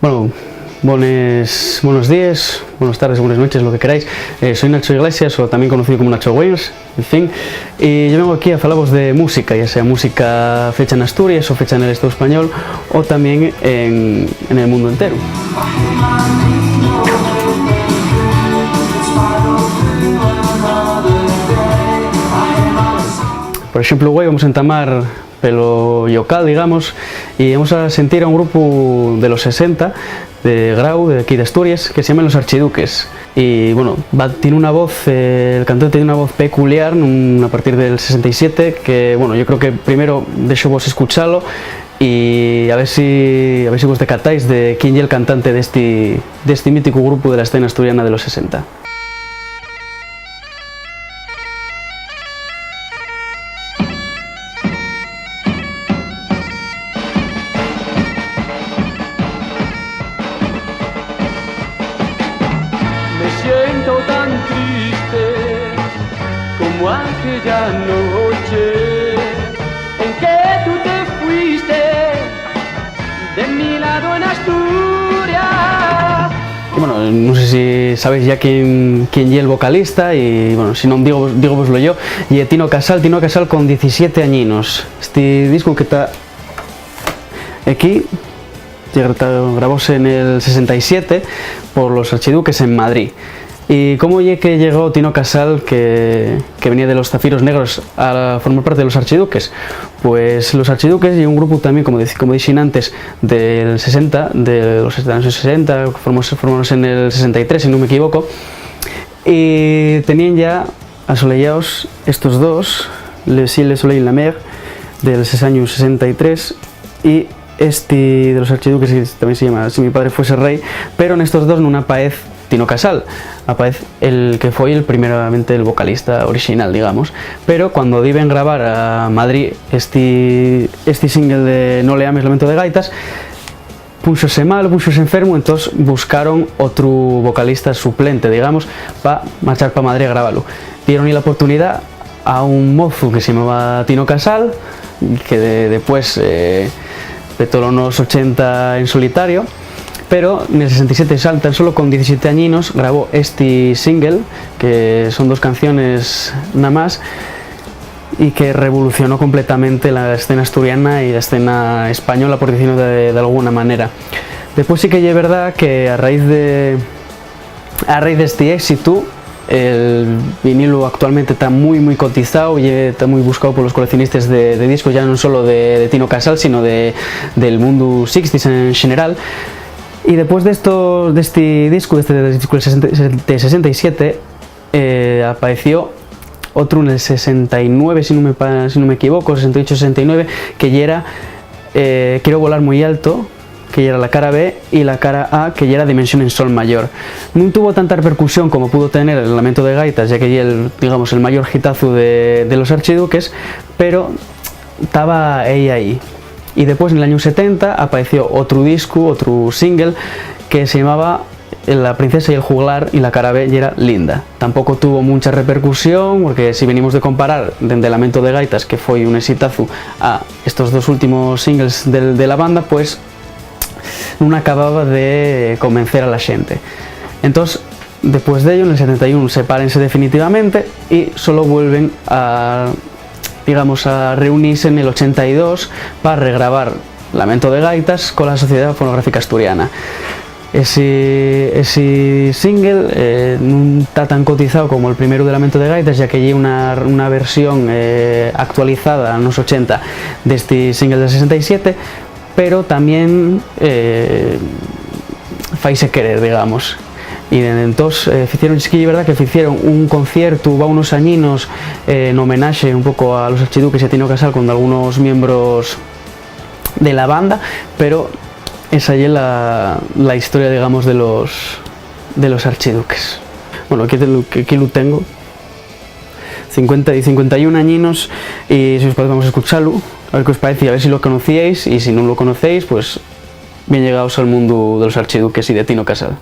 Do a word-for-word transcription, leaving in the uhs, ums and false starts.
Bueno, bones, bonos díes, bones tardes, bones nueches, lo que queráis. Eh, soy Nacho Iglesias, o también conocido como Nacho Wayans, en fin. Y yo vengo aquí a falavos de música, ya sea música fecha en Asturias o fecha en el Estado español, o también en, en el mundo entero. Por exemplu, güei, vamos a entamar pelo llocal, digamos, y vamos a sentir a un grupu de los sesenta, de Grau, de aquí de Asturias, que se llaman Los Archiduques. Y, bueno, va, tiene una voz, eh, el cantante tiene una voz peculiar, un, a partir del sesenta y siete, que, bueno, yo creo que primero dexo vos escuchalo y a ver si, a ver si vos decatáis de quién ye el cantante de este, de este mítico grupu de la escena asturiana de los sesenta. Me siento tan triste como aquella noche en que tú te fuiste de mi lado en Asturias. Y bueno, no sé si sabéis ya quién, quién ye el vocalista, y bueno, si no, digo, dígovoslo yo, ye Tino Casal, Tino Casal con diecisiete añinos. Este disco que ta equí, ye gra-, ta, grabóse nel sesenta y siete por los Archiduques en Madrid. ¿Y cómo ye que llegó Tino Casal, que, que venía de los Zafiros Negros, a formar parte de los Archiduques? Pues los Archiduques ye un grupu tamién, como dec-, como dixen antes, del sesenta, de los años sesenta, formóse, formóse nel sesenta y tres, si nun m'equivoco, y teníen ya asoleyaos estos dos, Le Ciel, le Soleil, la Mer, del ses-, añu sesenta y tres, y esti de los Archiduques, que tamién se llama Si mi padre fuese rei, pero nestos dos nun apaez Tino Casal, apaez el que foi el primeramente el vocalista orixinal, digamos. Pero cuando diben grabar a Madrid esti, esti single de No le ames, lamento de gaitas, púxose malo, púxose enfermu, entós buscaron otru vocalista suplente, digamos, pa marchar pa Madrid a grabalo. Dieron-y la oportunidá a un mozu que se llamaba Tino Casal, que de-, depués, eh, petó los ochenta en solitario, pero nel sesenta y siete, sal-, tan solo con diecisiete añinos, grabó esti single, que son dos canciones namás, y que revolucionó completamente la escena asturiana y la escena española, por dicirlo de, de alguna manera. Después sí que ye verdá que a raíz de, a raíz d'esti éxitu, el vinilu actualmente ta mui, mui cotizao y ta mui buscao polos coleccionistes de, de discos, ya non solo de, de Tino Casal, sino de, del mundu sixties en xeneral. Y después d'esto, d'esti discu, d'esti, d'esti discu del sesenta, de sesenta y siete, eh, apaeció otru nel sesenta y nueve, si nun me pa-, si nun m'equivoco, sesenta y ocho, sesenta y nueve, que yera, eh, Quiero volar muy alto, que yera la cara B, y la cara A, que yera Dimensión en sol mayor. Nun tuvo tanta repercusión como pudo tener el Lamento de gaitas, ya que ye el, digamos, el mayor hitazu de, de los Archiduques, pero taba ehí, ehí. Y después, nel añu setenta, apaeció otru discu, otru single, que se llamaba La princesa y el juglar, y la cara B yera Linda. Tampoco tuvo muncha repercusión, porque si venimos de comparar dende Lamento de gaitas, que foi un exitazu, a estos dos últimos singles del, de la banda, pues nun acababa de convencer a la xente. Entós, después d'ello, nel setenta y uno, sepárense definitivamente y solo vuelven a, digamos, a reunise nel ochenta y dos pa regrabar Lamento de gaitas cola Sociedad Fonográfica Asturiana. Esi, esi single, eh, nun ta tan cotizao como el primeru de Lamento de gaitas, ya que ye una, una versión, eh, actualizada a los ochenta d'esti single del sesenta y siete, pero tamién, eh, faise querer, digamos. Y dende entós, eh, ficieron, sí que ye verdá que ficieron un conciertu, va unos añinos, eh, n'homenaxe un poco a los Archiduques y a Tino Casal con algunos miembros de la banda, pero esa ye la, la historia, digamos, de los, de los Archiduques. Bueno, aquí te lo, aquí lo tengo. Cincuenta y cincuenta y un añinos, y si os parece, vamos a escuchalo, a ver qué os parece, y a ver si lo conocíais, y si nun lo conocéis, pues, bien llegaos al mundu de los Archiduques y de Tino Casal.